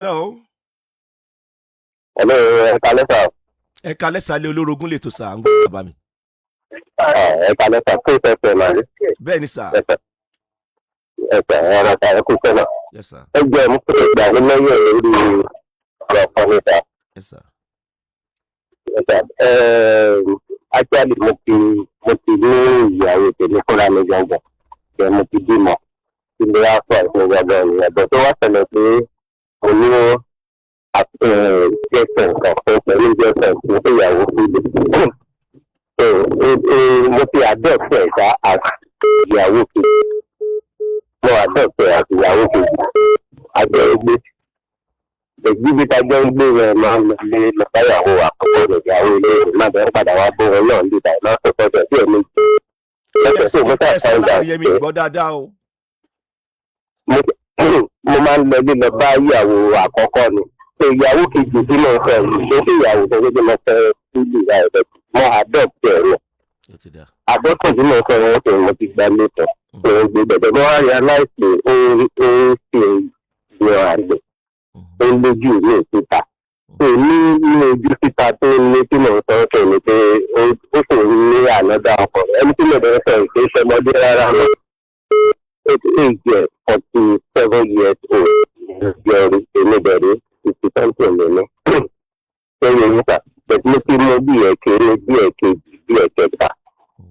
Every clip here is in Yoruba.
Hello. Hello, ẹ kalẹ́ sà. Ẹ kalẹ́ sálẹ̀, olórogún lè tó sà ń gbọ́ bàbá mi. Ẹ kalẹ́ sà, kó ìfẹ́ fẹ́ máa rí. Bẹ́ẹ̀ ni sà. Ẹ̀sà ẹ̀sà ẹ̀rọ ta ẹ̀kú sẹ́nà. Yes sir. Ẹ jẹ́ mú kó ìgbà ní lẹ́yìn lórí ọ̀rọ̀ kan níta. Yes sir. Ẹ̀sà, actually mo ti ní ìyàwó tèmi fúnra mi gangan. Ṣé mo ti bímọ? Tí mo wá fọ àìsàn gangan nìyẹn. Bọ̀ tó wá ṣẹlẹ̀ pé mo ní girlfriend kan tó pẹ̀lú girlfriend mo fẹ́ ìyàwó fún mi. So mo ti adopt ẹ̀ sá as ìyàwó kejì. Mo adopt ẹ̀ as ìyàwó kejì. Àjọ ń gbé. Ìgbíbi tá a jọ ń gbé rẹ̀ máa ń lọ lé lọ báyàwó àkọ́kọ́ rẹ̀, ìyàwó ilé rẹ̀ máa bẹ̀rẹ̀ padà wá bó wọn náà nígbà máa sọ fọ́jọ́ bí ẹ̀mí. Lọ́sẹ̀ tó mo Ẹ ṣáà sọ find out láàrin yẹn mi pé gbọ́ dáadáa o. Mo máa ń lọ lé lọ bá ìyàwó àkọ́kọ́ ni. So ìyàwó kejì tí mo fẹ́ yìí, tó ṣe ìyàwó tó gbé mo fẹ́ sílù ìyá ẹ̀, mo adopt ẹ̀ ni. Ó ti dà. Adoption tí mo fẹ́ wọn ṣe, mo ti gba lẹ́tọ̀ tó ń gbé bẹ̀bẹ̀. Mo wá realize pé ó ń ṣe ìyàn àgbẹ̀, ó ń lójú ní síta. So ní ojú síta tó ń ní tí mo sọ fún mi pé ó sì ń ní ànádà ọkọ ẹni tí mo bẹ̀rẹ̀ sọ ìpè ṣọmọdé rárá mọ́. Age ẹ̀ 47 years old jẹ́, èmi bẹ̀rẹ̀ 50 something nínú lórí nípa bẹ̀rẹ̀. Mo ti mú bí ẹ̀kẹ́rẹ́, bí ẹ̀kejì, bí ẹ̀kẹta.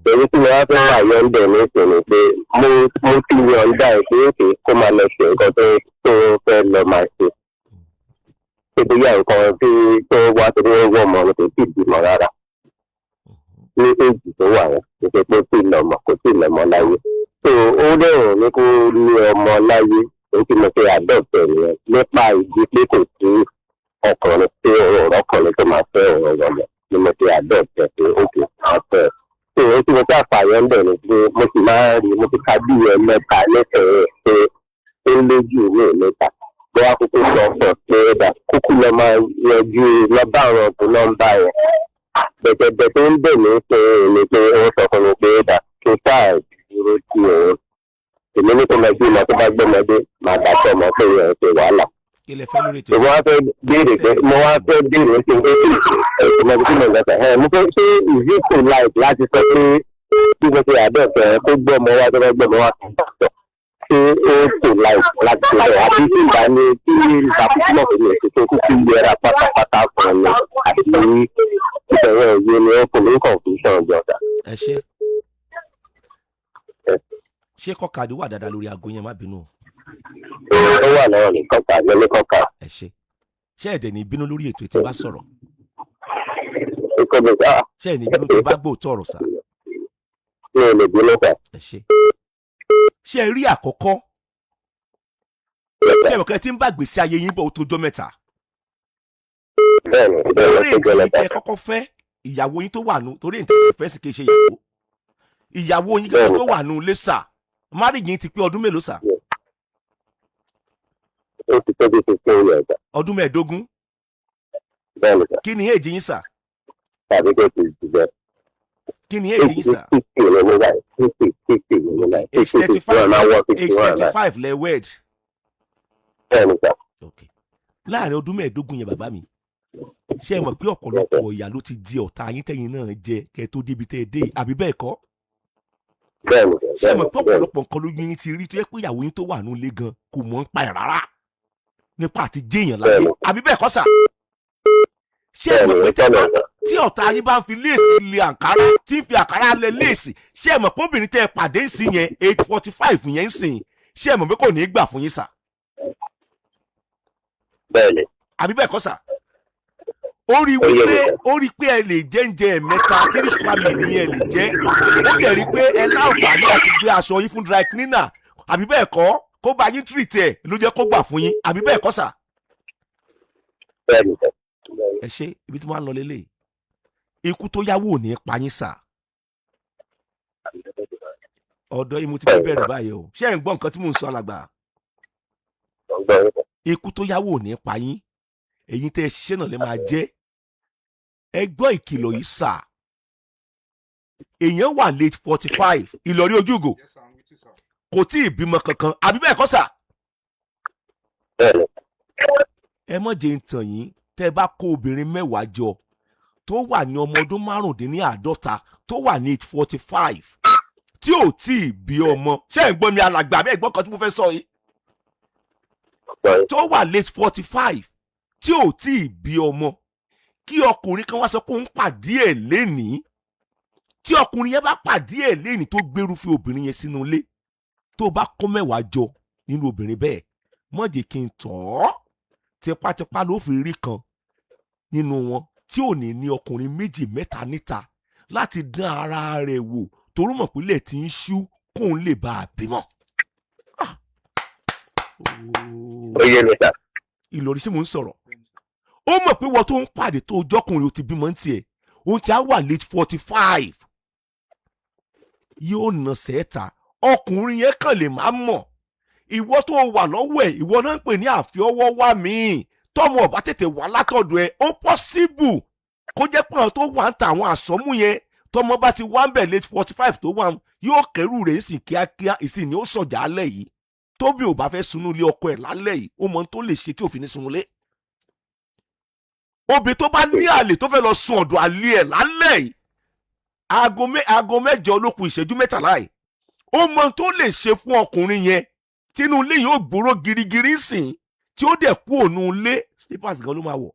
Èyí tí mo wá fẹ́ wà yọ̀ǹdẹ̀ nísìnyí pé mo ti yọ̀ǹda ẹ̀ pé òkè kó máa lọ ṣe nǹkan tó fẹ́ lọ máa ṣe, ṣé bóyá nǹkan tí tó wá tó ní wọ́n mọ̀ kò tí ì bímọ rárá ní èjì tó wà yẹn. Kò ṣe pé ó tí ì lọ́mọ, kò tí ì lọ́mọ láyé. So ó dẹ̀rùn ní kó ní ọmọ láyé. Ó ti mọ̀ pé adopt ẹ̀ nìyẹn nípa ìdí pé kò sí ọkùnrin tí òun ọkùnrin tó máa fẹ́ òun ọmọ ni mo ti adopt ẹ̀ pé ókè máa fẹ́ ẹ̀. So ó tí mo fẹ́ àfààyàn bẹ̀ ni pé mo sì máa ń rí, mo ti ka bí ẹ mẹ́ta lẹ́sẹ̀ pé ó lójú ìwé mẹ́ta. Bóyá kúkú sọ fún ọ pé ó dà kúkú lọ máa yanjú lọ bá àwọn ọkùnrin nọ́mbà yẹn bẹ̀tẹ̀bẹ̀ tó ń bẹ̀ mí pé ni pé ó sọ fún mi pé ó dà kí n sáà dúró sí òun. Èmi ní kó máa gbé ọmọ, tó bá gbọ́mọdé máa dàtọ̀ ọmọ pé ìyẹn ṣe wàhálà. Kí lẹ fẹ́ lórí ètò? Mo wá fẹ́ béèrè pé, mo wá fẹ́ béèrè sí pé ẹ̀sìn mọ̀ tí mo ń gbàgbà ẹ̀, mo fẹ́ ṣé is it polite láti sọ pé bí mo ṣe adopt ẹ̀ kó gbọ́ ọmọ wá, tó bá gbọ́ ọmọ wá, ṣé ó polite láti ṣe bẹ́ẹ̀, àbí tí ìgbà ní tí ìgbà púpọ̀ kò ní ètò kúkú yẹra pátápátá fún mi, àbí ìbẹ̀rẹ̀ òye ni ó fún mi ní confusion jọ̀dá. Ẹ ṣe. Ṣé kọ́kadì wà dáadáa lórí aago yẹn? Má bínú o. Ó wà lọ́wọ́ ní kọ́kà lẹ́ní kọ́kà. Ẹ ṣe. Ṣé ẹ̀dẹ̀ ní bínú lórí ètò tí bá sọ̀rọ̀? Ikọ̀ mi ah. Ṣé ẹ̀ ní bínú tó bá gbóòótọ́ ọ̀rọ̀ sà? Mi ò lè bínú sà. Ẹ ṣe. Ṣé ẹ rí àkọ́kọ́, ṣé ẹ̀mọ̀kẹ́ tí ń bá gbèsè ayé yín bọ̀, ó tó jọ́ mẹ́ta? Bẹ́ẹ̀ni bẹ́ẹ̀ni, Torí ó tó jẹ́ èdè yìí mẹ́ta. tẹ kọ́kọ́ fẹ́ ìyàwó yín tó wà nù, torí èyí tẹ fẹ́ sì kì í ṣe ìyàwó, ìyàwó yín gẹ́gẹ́ tó wà nù lé sà, marriage yín ti pé ọdún mélòó sà? Ó ti tó bí 15 years sà. Ọdún 15? Bẹ́ẹ̀ni sà. Kí ni age yín sà? Tàbí tó ti jù bẹ́ẹ̀. Kí ni age yín sà? 60 ní mo báyìí, 60, 60 ní mo báyìí. Age 35? Máa wọ Age 51 thirty báyìí. five lẹ wed? Bẹ́ẹ̀ni sà. Ok, láàrin ọdún 15 yẹn, bàbá mi, ṣé ẹ mọ̀ pé ọ̀pọ̀lọpọ̀ ìyà ló ti di ọ̀tá yín tẹ̀yìn náà jẹ kẹ́ ẹ tó débi tẹ́ ẹ dé yìí, àbí bẹ́ẹ̀ kọ́? Bẹ́ẹ̀ni. Ṣé ẹ mọ̀ Bẹ́ẹ̀ni. pé ọ̀pọ̀lọpọ̀ nǹkan lójú yín ti rí tó yẹ pé ìyàwó yín tó wà nílé gan kò mọ̀ ń pa ẹ̀ rárá nípa àti jéèyàn láyé, àbí bẹ́ẹ̀ kọ́ sà? Ṣé ẹ mọ̀ Bẹ́ẹ̀ni. pé tẹ́ bá Bẹ́ẹ̀ni. tí ọ̀tá yín bá ń fi léèsì lé àǹkárá, tí ń fi àǹkárá lẹ léèsì, ṣé ẹ mọ̀ pé obìnrin tẹ́ ẹ pàdé ń sìn yẹn, age 45 yẹn ń sìn, ṣé ẹ mọ̀ pé kò ní í gbà fún yín sà? Bẹ́ẹ̀ni. Àbí bẹ́ẹ̀ kọ́ sà? Ó rí Ó yé mi, wípé sà. ó rí pé ẹ lè jẹ oúnjẹ ẹ̀mẹ́ta, three square meal ní ẹ lè jẹ. Ó dẹ̀ rí pé ẹ láǹfààní àti gbé aṣọ yín fún dry cleaner, àbí bẹ́ẹ̀ kọ́, kó bá yín treat ẹ̀ ló jẹ́ kó gbà fún yín, àbí bẹ́ẹ̀ kọ́ sà? Bẹ́ẹ̀ni sà. Ẹ ṣe. Ibi tí wọ́n á lọ lélẹ̀, ikú tó yáwó ò ní pa yín sà. Ọ̀dọ̀ yìí mo ti fẹ́ bẹ̀rẹ̀ báyìí o. Ṣé ẹ̀ ń gbọ́ nǹkan tí mò ń sọ, alàgbà? Mo ń gbọ́ yín sà. Ikú tó yáwó ò ní pa yín. Èyí tẹ́ ẹ ṣiṣẹ́ náà lè máa jẹ́. Ẹ gbọ́ ìkìlọ̀ yìí sà. Èèyàn wà late 45, Ìlọrí ojúgò. Yes, sir. I'm with you, sir. Kò tí ì bímọ kankan, àbí bẹ́ẹ̀ kọ́ sà? Bẹ́ẹ̀ni. Ẹ mọ̀ jẹ́ ń tàn yín, tẹ́ ẹ bá kó obìnrin 10 jọ tó wà ní ọmọ ọdún 45, tó wà ní age 45, tí ò tí ì bí ọmọ, ṣé ẹ̀ ń gbọ́ mi, alàgbà? Bẹ́ẹ̀ gbọ́ kan tí mo fẹ́ sọ yìí. Tó wà late 45, tí ò tí ì bí ọmọ, kí ọkùnrin kan wá sọ pé òun pàdé ẹ̀ lénìí, tí ọkùnrin yẹn bá pàdé ẹ̀ lénìí, tó gbérúfẹ́ obìnrin yẹn sínú ilé, tó bá kó 10 jọ nínú obìnrin bẹ́ẹ̀, má jẹ́ kí n tọ̀ ọ́, tipátipá ló fi rí kan nínú wọn tí ò ní ní ọkùnrin méjì mẹ́ta níta láti dán ara rẹ̀ wò, torí mọ̀ pé ilẹ̀ tí ń ṣú, kóun lè bá a bímọ. Ah! Ó yé mi sà. Ìlọrin, ṣé mò ń sọ̀rọ̀? Ó mọ̀ pé wọ́n tó ń pàdé tó jọ́kùnrin, ó ti bímọ ní tiẹ̀, òun ti á wà late 45, yóò nà sẹ́ẹ̀ta. Ọkùnrin yẹn kàn lè má mọ̀. Ìwọ tó wà lọ́wọ́ ẹ̀, ìwọ náà ń pè ní àfiọwọ́ wá míì. Tọmọ ọba tètè wà látọ̀dọ̀ ẹ̀, ó possible kó jẹ́ pé àwọn tó wà ń ta àwọn àsọmú yẹn, tọmọ bá ti wá ń bẹ̀ late 45 tó wà, yóò kẹ́rù rẹ̀ ìsìn kíákíá, ìsìn ni ó sọ̀jà alẹ́ yìí. Tóbi ò bá fẹ́ sunú ilé ọkọ ẹ̀ lálẹ́ yìí, ó mọ ohun tó lè ṣe tí òfin ní sunú ilé. Obì tó bá ní àlè tó fẹ́ lọ sun ọ̀dọ̀ àlè ẹ̀ lálẹ́ yìí, aago 8 ló kù ìṣẹ́jú 13 yìí, ó mọ ohun tó lè ṣe fún ọkùnrin yẹn tínú ilé yìí ó gbòòrò girigiri sìn, tí ó dẹ̀ kú òun ilé, slippers gan ló máa wọ̀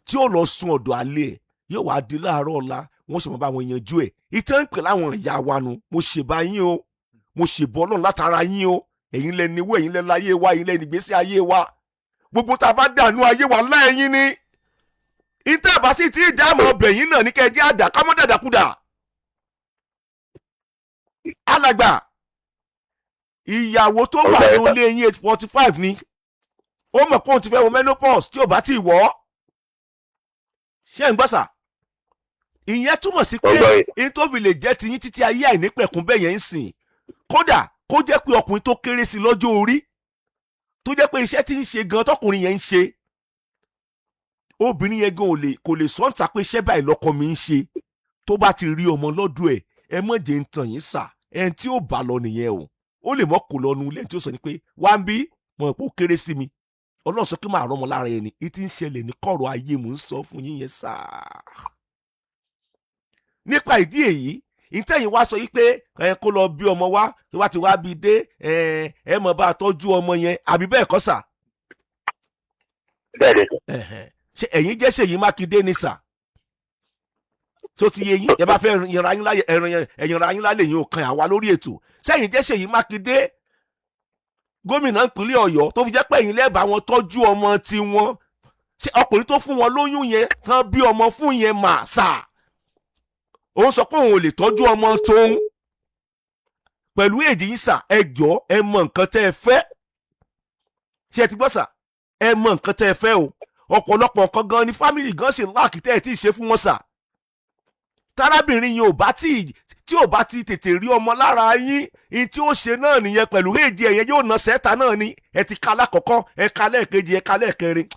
tí ó lọ sun ọ̀dọ̀ àlè ẹ̀. Yóò wá di láàárọ̀ ọ̀la, wọ́n sì máa bá wọn yanjú ẹ̀. Ìtàn ń pè láwọn ìyá wa nu. Mo ṣèbá yín o, mo ṣèbọ Ọlọ́run látara yín o. Ẹ̀yin lẹ níwó, ẹ̀yin lẹ láyé wa, ẹ̀yin lẹ nígbésí ayé wa. Gbogbo tá a bá dànù ayé wa láẹ̀yìn ni ìtẹ́ àbá sì tí ìdáàmú ọbẹ̀ yín náà ní kẹ́ ẹ jẹ́ àdá kámọ́ dàdàkúdà. Alàgbà, ìyàwó tó wà ní ilé yín, age 45 ni, ó mọ̀ pé òun ti fẹ́ wọ menopause. Tí ò bá tí ì wọ̀ ọ́, ṣé ń gbọ́ sà? Ìyẹn túmọ̀ sí pé in tó fi lè jẹ́ tiyín títí ayé àìnípẹ̀kún bẹ́ẹ̀ yẹn ń sìn, kódà kó jẹ́ pé ọkùnrin tó kéré sí lọ́jọ́ orí, tó jẹ́ pé iṣẹ́ tí ń ṣe gan tọkùnrin yẹn ń ṣe, obìnrin yẹn gan kò lè sọ́ǹtà pé iṣẹ́ báyìí lọ́kọ mi ń ṣe, tó bá ti rí ọmọ lọ́dún ẹ̀, ẹ mọ̀ jẹ́ ń tàn yín sà, ẹni tí ó bá lọ nìyẹn o. Ó lè mọ́ kó lọ́nu ilé tí ó sọ ni pé wá ń bí mọ̀ pé ó kéré sí mi, Ọlọ́run sọ pé máa rọ́mọ lára ẹni. Ìtí ń ṣẹlẹ̀ ní kọ̀rọ̀ ayé mò ń sọ fún yín yẹn sà. Nípa ìdí èyí, ìtẹ̀yìn wá sọ yìí pé ẹ kó lọ bí ọmọ wá, tó bá ti wá bí dé, ẹ ẹ mọ̀ bá a tọ́jú ọmọ yẹn, àbí bẹ́ẹ̀ kọ́ sà? Bẹ́ẹ̀ ni. Ṣé ẹ̀yin jẹ́ Ṣèyí Mákindé ni sà? Tó ti yé yín, ẹ bá fẹ́ yanra yín láyè, ẹ̀yànra yín lálẹ́ yín ò kan àwa lórí ètò. Sẹ́yìn jẹ́ Ṣèyí Mákindé, gómìnà ìpínlẹ̀ Ọ̀yọ́, tó fi jẹ́ pé ẹ̀yin lẹ́bàá wọn tọ́jú ọmọ tiwọn? Ṣé ọkùnrin tó fún wọn lóyún yẹn tán, bí ọmọ fún yẹn mà sà, òun sọ pé òun ò lè tọ́jú ọmọ tóun pẹ̀lú èdè yín sà? Ẹ jọ, ẹ mọ nǹkan tẹ́ ẹ fẹ́. Ṣé ẹ ti gbọ́ sà? Ẹ mọ nǹkan tẹ́ ẹ fẹ́ o. Ọ̀pọ̀lọpọ̀ nǹkan gan ni family gan ṣe láàkì tẹ́ ẹ tí ì ṣe fún wọn sà. Tárábìnrin yẹn ò bá tí tí ò bá ti tètè rí ọmọ lára yín, in tí ó ṣe náà nìyẹn. Pẹ̀lú èjì ẹ̀yẹn, yóò nà sẹ́ta náà ni. Ẹ ti ka lákọ̀ọ́kọ́, ẹ ka lẹ́ẹ̀kejì, ẹ ka lẹ́ẹ̀kẹrin,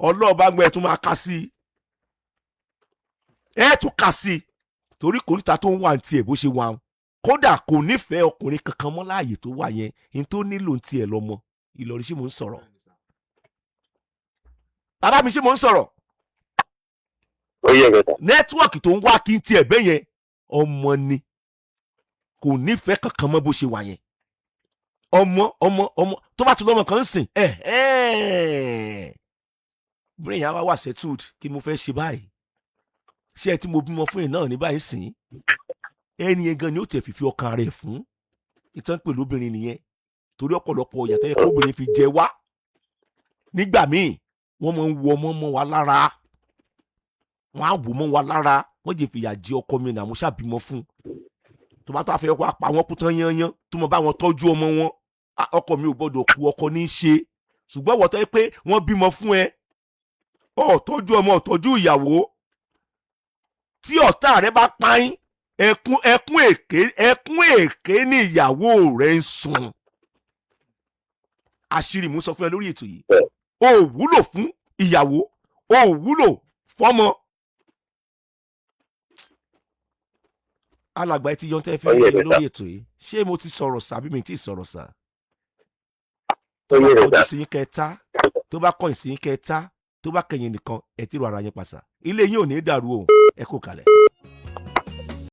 ọlọ́ọ̀bá gbọ́, ẹ tún máa ka sí i, ẹ tún ka sí i, torí kòríta tó ń wà ní tiẹ̀ bó ṣe wà ń, kódà kò nífẹ̀ẹ́ ọkùnrin kankan mọ́ láàyè tó wà yẹn. In tó nílò ní tiẹ̀ lọ́mọ. Ìlọrin, ṣé mò ń sọ̀rọ̀? Bàbá mi, ṣé mò ń sọ̀rọ̀? Ó yé mi sà. Network tó ń wá kí n tiẹ̀ bẹ́ yẹn, ọmọ ni. Kò nífẹ̀ẹ́ kankan mọ́ bó ṣe wà yẹn. Ọmọ, ọmọ, ọmọ. Tó bá ti lọ́mọ kan ń sìn ẹ̀ ẹ́, brain yẹn á wá wà settled. Kí mo fẹ́ ṣe báyìí? Ṣé ẹ tí mo bímọ fún yìí náà ní báyìí sìn? Ẹni yẹn gan ni ó tẹ̀ fífi ọkàn rẹ̀ fún. Ìtàn pẹ̀lú obìnrin nìyẹn, torí ọ̀pọ̀lọpọ̀ ìyàtọ̀ yẹ kó obìnrin fi jẹ wá nígbà míì, wọ́n máa ń wo ọmọ mọ́ wa lára, wọ́n á wò mọ́ wa lára, wọ́n jẹ́ fìyà jẹ ọkọ mi náà, mo ṣàbímọ fún tó bá tó àfẹ́ wá pa wọ́n kú tán yányán, tó mọ bá wọn tọ́jú ọmọ wọn. Ọkọ mi ò gbọ́dọ̀ kú, ọkọ ní í ṣe. Ṣùgbọ́n wọ́n tọ́ pé wọ́n bímọ fún ẹ, ọ̀ tọ́jú ọmọ, ọ̀ tọ́jú ìyàwó, tí ọ̀tá rẹ bá pa yín, ẹkún, ẹkún èké, ẹkún èké ní ìyàwó rẹ ń sun. Àṣírí mú sọ fún ẹ lórí ètò yìí, o ò wúlò fún ìyàwó, o ò wúlò fọ́mọ. Alàgbà, ẹ ti yan tẹ́ fẹ́ yọ lórí ètò yìí. Ṣé mo ti sọ̀rọ̀ sà bí mi ti sọ̀rọ̀ sà? Tó bá kọjú sí yín kẹta. Tó bá kọ̀yìn sí kẹta, tó bá kẹ̀yìn nìkan, ẹ ti rò ara yín pàṣà. Ilé yín ò ní dàrú o. Ẹ kú kalẹ̀.